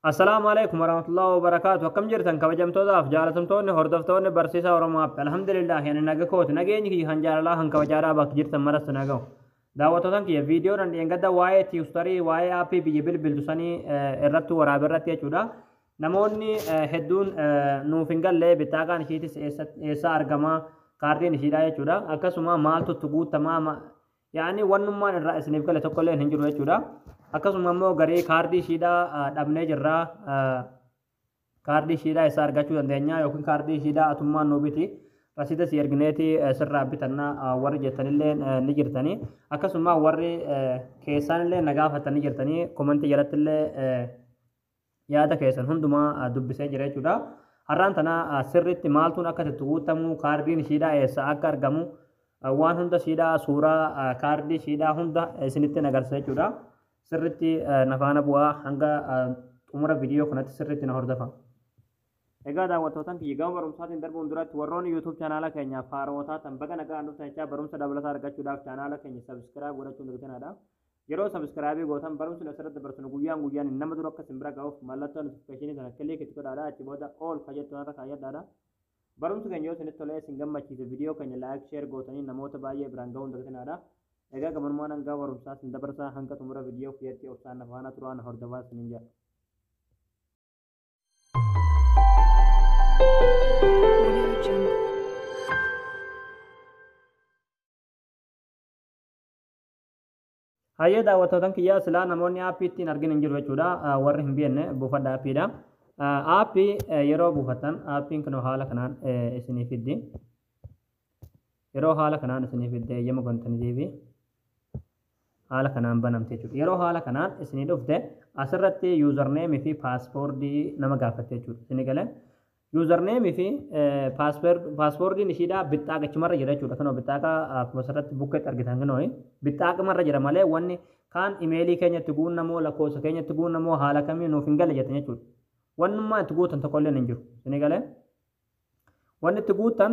Assalaamu alaikum warahmatullahi wabarakaatu. Akkam jirtan kabajamtootaaf jaalatamtoonni hordoftoonni barsiisaa Oromoo App. Alhamdulillah, ani naga kooti. Nageenyi kiyya kan jaalalaa kan kabajaadhaa bakka jirtan maratti naga'u. Daawwattootaan kiyya, viidiyoon dheengadda waa'ee Tiwustarii, waa'ee aappii biyya bilbiltu sanii irratti waraabe irratti jechuudha. Namoonni hedduun nuuf hin galle, bitaaqaan ishiitis eessa argama, kaardiin ishiidha jechuudha. Akkasuma maaltu itti guutamaa, yaani wannummaan irraa isiniif gale tokkollee hin jiru jechuudha. Akkasuma immoo garii kaardii ishiidhaa dhabnee jirra. Kaardii ishiidhaa isaa argachuu dandeenya yookiin kaardii ishiidhaa atummaan nuu biti, rasiida si ergineeti sirraa bitannaa warri jettanillee ni jirtanii. Akkasuma warri keessaanillee na gaafatanii jirtanii, komantii jalatti illee yaada keessan hundumaa dubbisee jira jechuudha. Har'aan tana sirriitti maaltuun akka itti guutamu, kaardiin ishiidhaa eessa akka argamu, waan hunda ishiidhaa, suuraa kaardii ishiidhaa hunda isinitti agarsiisa jechuudha. Sirriitti na faana bu'aa, hanga xumura viidiyoo kanatti sirriitti na hordofa. Egaa daawwattootaan kiyya, gama barumsaatiin darbuun duratti warroonni YouTube chaanaala keenyaaf haarawaa taatan baga nagaan dhuftan jechaa, barumsa dabalataa argachuudhaaf chaanaala keenya subscribe godhachuun dagatinadha. Yeroo subscribe gootan barumsi asirratti dabarsinu guyyaan guyyaan nama dura akka isin bira ga'uuf mallattoo notification sana click itti godhaadha. Achi booda all ka jettu irra kaayyadhaadha. Barumsi keenya yoo isinitti tolee isin gammachiise, viidiyoo keenya like, share gootanii namoota baay'ee biraan ga'uun dagatinadha. Egaa gabanumaan hanga barumsaa isin dabarsaa, hanga xumura viidiyoo kiyyatti obsaan na faana turaa, na hordofaa isiniin jedha. Audio Jungle. Hayyee daawwattootan kiyyaa, silaa namoonni aappii ittiin argin hin jiru jechuudha. Warri hin beekne buufadha aappiidha. Aappii yeroo buufattan aappiin kun haala kanaan isinii fiddi. Yeroo haala kanaan isinii fidde, eeyyama gontanii fi haala kanaan banamte jechuudha. Yeroo haala kanaan isinii dhufte, asirratti username fi paaspoortii nama gaafatte jechuudha. Isinii galee username fi paaspoortiin ishiidhaa bixxaaqichumarra jira jechuudha. Kunoo bixxaaqa akkuma asirratti bukkeetti argitan, kunoo bixxaaqimarra jira malee wanni kaan imeelii keenyatti guunnamoo, lakkoofsa keenyatti guunnamoo, haala kamiin nuuf hin galle jettan jechuudha. Wannummaa itti guutan tokkollee hin jiru. Isinii galee wanni itti guutan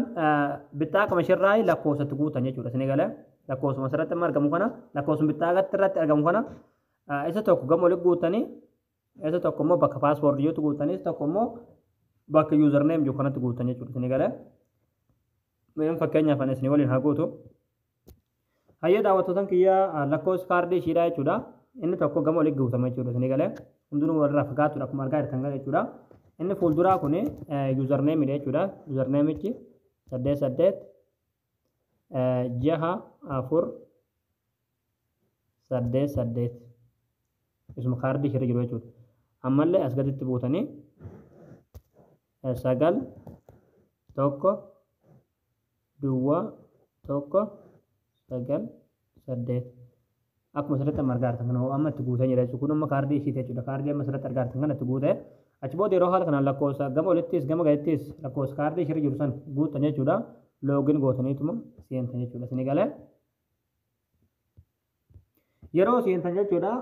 bixxaaqama ishirraa lakkoofsa itti guutan jechuudha. Isinii galee lakkoofsuma asirratti amma argamu kana, lakkoofsuma bixxaaqatti irratti argamu kana, isa tokko gama olitti guutanii, isa tokko immoo bakka paaspoortii jirutti guutanii, isa tokko immoo bakka username jiru kanatti guutan jechuudha. Isinii galee mee fakkeenyaaf ani isinii waliin haa guutu. Hayyee daawwattootan kiyyaa, lakkoofsi kaardii ishiidhaa jechuudha. Inni tokko gama olitti guutama jechuudha. Isinii galee hundinuu walirraa fagaatudha akkuma argaa jirtan kana jechuudha. Inni fuulduraa kun username jechuudha. Username 8 8 6 4 8 8, isuma kaardii ishirra jiru jechuudha. Ammallee as gaditti buutanii 9 1 0 1 9 8, akkuma asirratti amma argaa jirtan kana amma itti guutee jira jechuudha. Kun amma kaardii ishiiti jechuudha. Kaardii amma asirratti argaa jirtan kana itti guutee, achi booda yeroo haala kanaan lakkoofsa gama olittis gama gadittis lakkoofsa kaardii ishirra jiru san guutan jechuudha. Login gootaniituma seentan jechuudha. Isinii galee yeroo seentan jechuudha,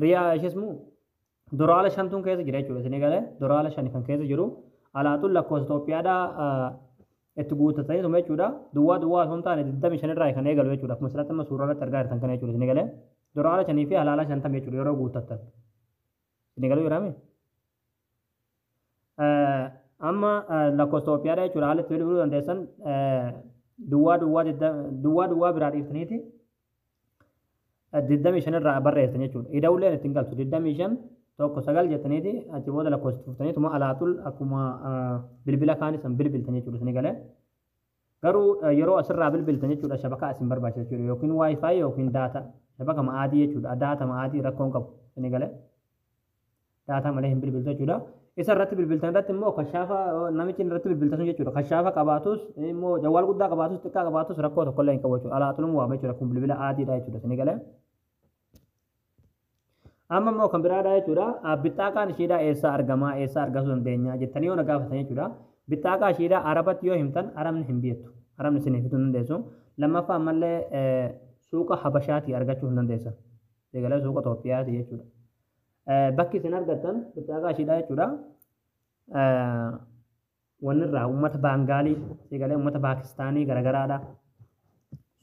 riyaa ishees immoo doraala shantuun keessa jira jechuudha. Isinii galee doraala shani kan keessa jiru alaaxuun lakkoofsa Itoophiyaadhaa itti guuttataniituma jechuudha. Duwwaa duwwaa osoo hin taane 25 irraa kan eegalu jechuudha. Akkuma asirratti amma suuraa irratti argaa jirtan kana jechuudha. Isinii galee doraala shanii fi halaala 50 jechuudha yeroo guuttattan. Isinii galuu jiraame? Amma lakkoofsa Itoophiyaadha jechuudha. Haala itti bilbiluu dandeessan duwwaa duwwaa duwwaa duwwaa biraa dhiiftaniiti 25 irraa barreessan jechuudha. Ida'ulleen ittiin galchu, 25 1 9 jettaniiti achi booda lakkoofsa fuftaniituma alaatul akkuma bilbila kaanii san bilbiltan jechuudha. Isinii galee garuu yeroo asirraa bilbiltan jechuudha, shabakaa isin barbaachisa jechuudha, yookiin WiFi yookiin data, shabaka ma'aadii jechuudha. Data ma'aadii rakkoon qabu. Isinii galee data malee hin bilbiltu jechuudha. Isa irratti bilbiltan irratti immoo kashaafa namichi irratti bilbiltan sun jechuudha. Kashaafa qabaatus, immoo jawwaal guddaa qabaatus, xiqqaa qabaatus rakkoo tokkollee hin qabu jechuudha. Alaatulum waama jechuudha. Kun bilbila aadiidha jechuudha. Isinii galee. Amma immoo kan biraadha jechuudha. Bixxaaqaan ishiidhaa eessaa argamaa, eessaa argachuu dandeenya jettanii yoo na gaafatan jechuudha. Bixxaaqaa ishiidhaa Arabatti yoo himtan Arabni hin beektu. Arabni isinii fiduu hin dandeessu. Lammaffaa ammallee suuqa Habashaatii argachuu hin dandeessan. Eegalee suuqa Itoophiyaati jechuudha. Bakki isin argattan bixxaaqaa ishiidhaa jechuudha. Wanni irraa uummata Baangaalii, eegalee uummata Paakistaanii garagaraadha.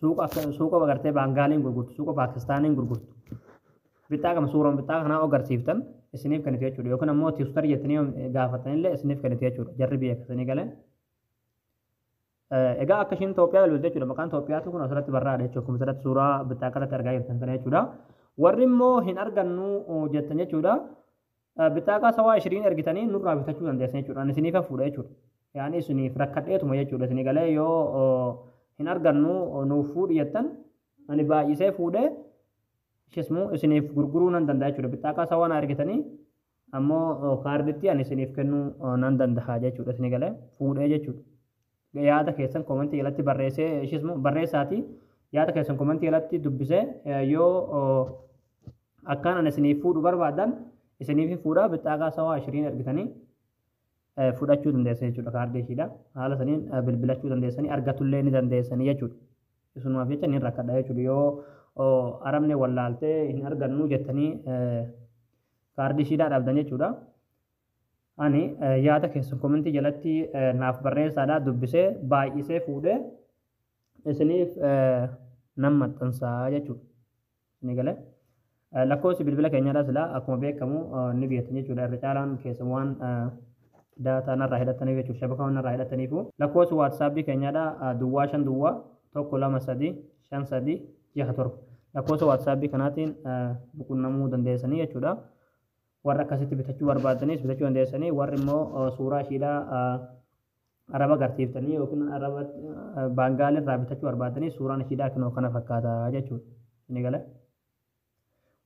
Suuqa akka suuqa agartee Baangaaliin gurgurtu, suuqa Paakistaaniin gurgurtu. Bixxaaqa suuraan bixxaaqa kanaa agarsiiftan isiniif kenniti jechuudha. Yookiin ammoo tiwustar jettanii gaafatanillee isiniif kenniti jechuudha. Jarri biyya keessanii galee. Egaa akka ishiin Itoophiyaa bilbilte jechuudha. Maqaan Itoophiyaatu kun asirratti barraa'adha jechuudha. Kompiitaratti suuraa bittaa irratti argaa jirtan kana jechuudha. Warri immoo hin argannu jettan jechuudha. Bitaakaa sawaa ishiriin ergitanii nurraa bitachuu dandeessan jechuudha. Ani isiniif fuudha jechuudha. Yaani isiniif rakkadheetuma jechuudha. Isinii galee yoo hin argannu nuuf fuudhi jettan, ani baay'isee fuudhee ishismu isiniif gurguruu nan danda'a jechuudha. Bitaakaa sawaa na ergitanii ammoo kaarditti ani isiniif kennuu nan danda'a jechuudha. Isinii galee fuudhee jechuudha. Yaada keessan koomentii jalatti barreessee ishismu barreessaatii, yaada keessan koomentii jalatti dubbisee, yoo akkaan ani isiniif fuudhu barbaadan isiniif fuudha. Bitaakaa sawaa ishiriin ergitanii fudhachuu dandeessan jechuudha kaardii ishiidha. Haala saniin bilbilachuu dandeessanii, argatullee ni dandeessanii jechuudha. Isumaaf jecha ni rakkadha jechuudha. Yoo arabni wallaaltee hin argannu jettanii kaardii ishiidhaa dhabdan jechuudha. Ani yaada keessan komentii jalatti naaf barreessaadhaa, dubbisee baay'isee fuudhee isiniif nan maxxansaa jechuudha. Isinii galee. Lakkoofsi bilbila keenyaadhaa silaa akkuma beekamu ni beektan jechuudha. Irra caalaan keessan waan daataa narraa hidhataniif jechuudha. Shabakaa narraa hidhataniifu. Lakkoofsi WhatsAppii keenyaadhaa 050 012 353 67. Lakkoofsa WhatsAppii kanaatiin qunnamuu dandeessanii jechuudha. Warra akkasitti bitachuu barbaadanis bitachuu dandeessanii, warri immoo suuraa ishiidhaa araba agarsiiftanii yookiin araba baangaalii irraa bitachuu barbaadanii, suuraan ishiidhaa kinoo kana fakkaata jechuudha. Inni galee.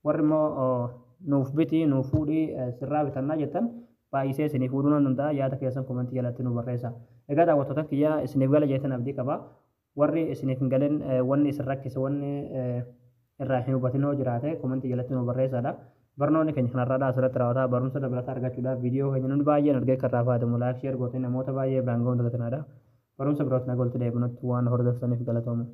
Warri immoo nuuf bitii, nuuf fuudhii, sirraa bitannaa jettan, baay'isee isinii fuudhuu nan danda'a. Yaada keessan komentii jalatti nu barreessa. Egaa daawwattoota kiyyaa, isiniif gala jeetan abdii qaba. Warri isiniif hin galin, wanni isin rakkise, wanni irraa hin hubatin yoo jiraate, komentii jalatti nu barreessaadha. Barnoonni keenya kanarraadhaa asirratti raawwataa. Barumsa dabalataa argachuudhaaf viidiyoo keenya namni baay'een argee kan irraa fayyadamu like, share gootanii namoota baay'ee biraan ga'uun dagatinaadha. Barumsa birootti nagaa walitti deebinutti waan hordoftaniif galatooma.